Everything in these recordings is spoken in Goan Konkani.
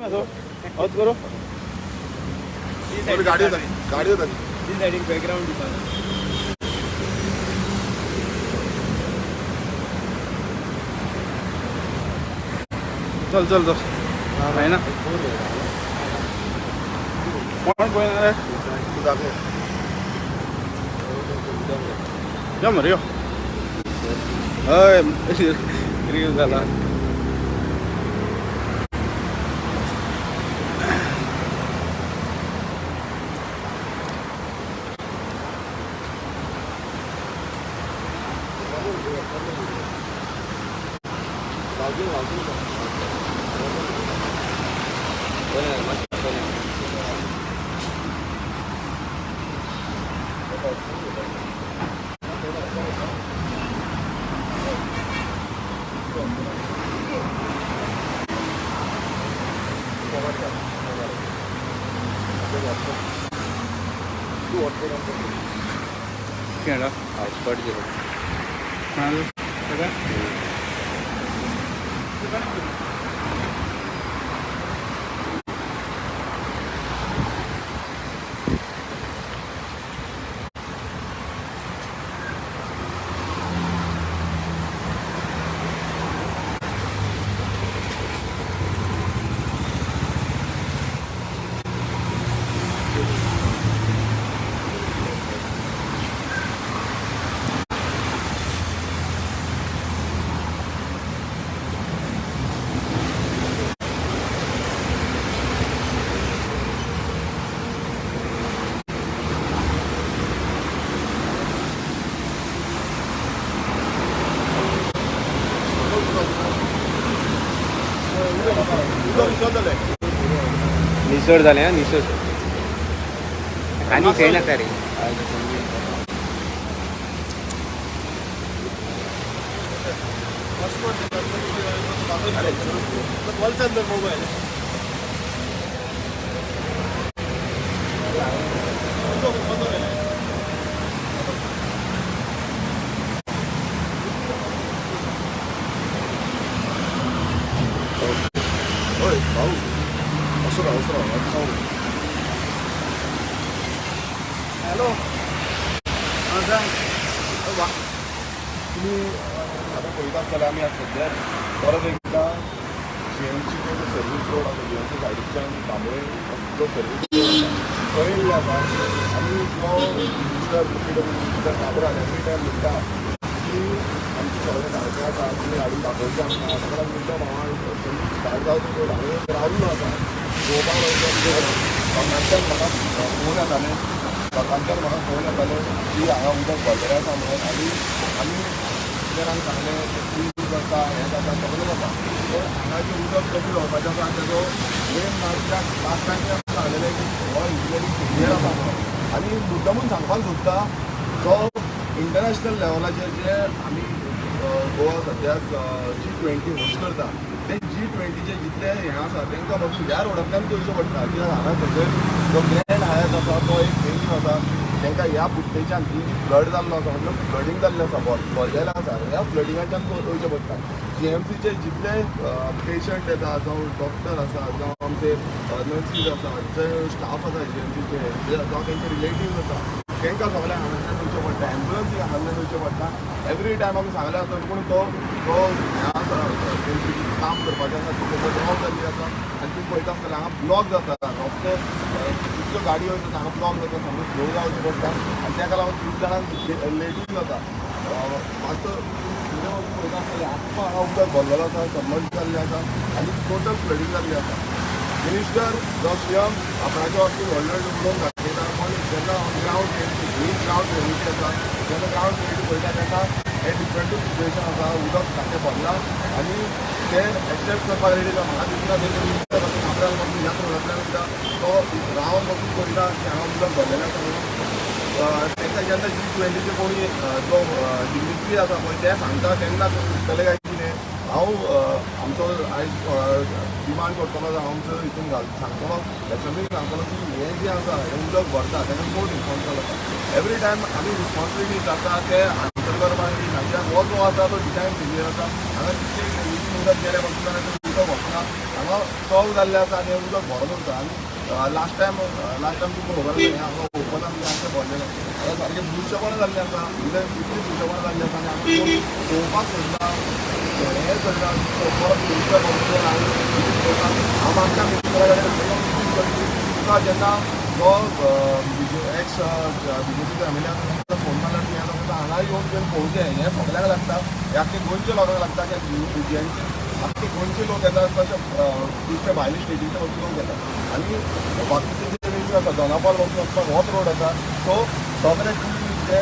करो. गाडी गाडी. सायडीक बॅकग्राऊंड दिता. चल चल चल, आहे ना. कोण पळयना रे. तूं दाखय. यो मरे, यो. हय, रिव्ह जाला. वाजून वाजून. केळा. हॉटस्पॉट दिलो. कोणाला सगळं. उदक जालें. निसर जालें हा, निसर आनी खंय नाका रे. वलचाल मोबाईल. हय भाऊ, असो राव, असो राव, आतां सांगू. हॅलो, हां सांग. वा, तुमी आतां पळयता आसतले, आमी आतां सद्या परत एकदां जीएमसीचो जो सर्वीस रोड आसा, जीएमसी सायडीच्यान बांबोळे जो सर्वीस रोड आसा थंय येयल्ले आसा. आमी जो minister, PWD minister Cabral every time म्हणटा की आमचे सगळे सारके आसा, तुमी हाडून दाखोवचे आमकां. ताका लागून मुद्दम हांव सर्वीस स्टार्ट जावचो रोड हांवें रावलो आसा, पळोवपाक रावलो. लोकांच्यान म्हाका फोन येताले, लोकांच्यान म्हाका फोन येताले की हांगा उदक भरलेलें आसा म्हणून. आनी आमी इंजिनियरांक सांगलें, ते क्लीन करता, हें जाता, सगळें जाता, पूण हांगा जें उदक कमी जावपाचें आसा तेजो मेन मार्ग लास्ट टायम सांगलेलें की हो इंजिनियरींग फेलियर आसा म्हणून. आनी मुद्दमून सांगपाक सोदता, जो इंटरनॅशनल लेवलाचेर जे आमी गोवा सद्याक जी 20 होस्ट करता, ते जी 20चे जितले हें आसा तांकां फक्त ह्या रोडांतल्यान वयचें पडटा. कित्याक हांगा सगळे जो ग्रँड हायत आसा तो एक वेन्यू आसा. तांकां ह्या बुट्टेच्यान ही जी फ्लड जाल्लो आसा, मतलब फ्लडींग जाल्लें आसा, भरलेलें आसा, ह्या फ्लडिंगाच्यान वयचें पडटा. जीएमसीचे जितले पेशंट येता, जावं डॉक्टर आसा, जावं आमचे नर्सीस आसा, जे स्टाफ आसा जीएमसीचे, जावं तेंचे रिलेटिव्स आसा, तांकां सगळ्यांक हांगांतल्यान वयचें पडटा. एम्बुलन्सीक हांगांतल्यान वयचें पडटा. एवरी टायम आमी सांगलें आसा, पूण तो तो हें आसा, तेंची काम करपाचें आसा ती उपद्रव जाल्ली आसा. आनी तुमी पळयता आसतले, हांगा ब्लॉक जाता रस्तो. जितक्यो गाडयो वयता हांगा ब्लॉक जाता, सामको स्लो जावचें पडटा आनी ताका लागून खूब जाणांक लेटूय जाता मातसो. फुडें वचून पळयता आसतले, आख्खो हांगा उदक भरलेलो आसा, सबमर्ज जाल्लें आसा आनी टोटल फ्लडींग जाल्ली आसा. मिनिस्टर जावं सीएम आपणाच्या बाबतींत व्हडले व्हडले उलोवन दाखयता, पूण जेन्ना ग्रावंड रियलिटी, ही ग्रावंड रियलिटी आसा, जेन्ना ग्रावंड रियलिटी पळयता तेन्ना हें डिफरंटूच सिट्युएशन आसा. उदक सारकें भरलां आनी ते एक्सेप्ट करपाक रेडी ना. म्हाका दिसना तेजे मिनिस्टर आसा काब्राल पासून ह्याच रोडांतल्यान वयता, तो रावन पासून पळयता की हांगा उदक भरलेलें आसा म्हणून. तांकां जेन्ना जी 20चे कोणी जो डिग्निटरी आसा पळय ते सांगता तेन्ना उठतले काय कितें. हांव आमचो आयज डिमांड करतलो, जावं आमचो हितून घाल सांगतलो, एसेंब्लीन सांगतलो की हें जें आसा हें उदक भरता तेका कोण रिस्पॉन्सिबल आसा. एवरी टायम आमी रिस्पॉन्सिबिलिटी जाता ते आन्सर करपाक रेडी ना, कित्याक हो जो आसा तो डिजायन फेलियर आसा. हांगा कितले उदक गेलें पासून जाल्यार. उदक वचना. हांगा चोव जाल्लें आसा आनी हें उदक भरोन उरता. आनी लास्ट टायम तुमकां खबर आसा, हें हांगा ओपन आसलें, आमचें भरलेलें. आतां सारकें बुरशेपणां जाल्लें आसा. उदक इतलें बुरशेपणां जाल्लें आसा आनी हांगा कोण पळोवपाक सोदना, हें सोदना. परत उदक भरचें आनी हांव आमच्या मिनिस्टरा कडेन हांवें तुका जेन्ना जो एक्स बीजेपीचो एमएलए आसा तांकां फोन मारल्यार तुवें तांकां हांगा येवन तुवें पळोवचें. हें सगळ्यांक लागता, हें आख्खे गोंयच्या लोकांक लागता की जीएमसी आख्खे गोंयचे लोक येतात, तशे दुसरे भायले स्टेटीचे वचून लोक येतात आनी बाकीचे जे वेगळे आसा, दोनापावल वचून वचपाक होच रोड आसा. सो सगळे जे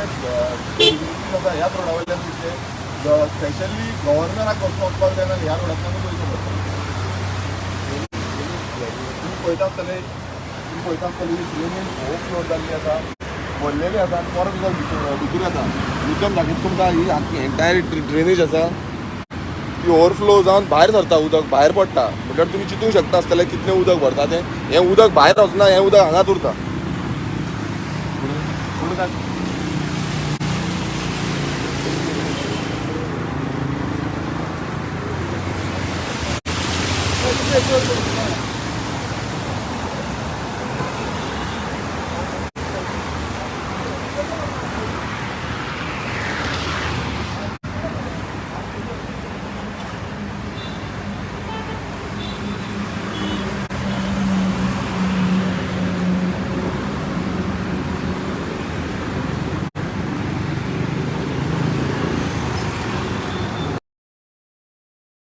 आसा ह्याच रोडा वयल्यान वयतले. स्पेशली गव्हर्नराक वचून वचपाक जाय जाल्यार ह्या रोडांतल्यानूच वयचें पडटा. तुमी पळयता आसतले, ड्रेनेज ओवरफ्लो जाल्ली आसा, भरलेली आसा आनी परत उदक भितर भितर येता. मुद्दम दाखयता तुमकां, ही आख्खी एंटायर ड्रेनेज आसा ती ओवरफ्लो जावन भायर सरता, उदक भायर पडटा. म्हटल्यार तुमी चिंतूंक शकता आसतले कितलें उदक भरता तें. हें उदक भायर वचना, हें उदक हांगाच उरता. फुडें दाख.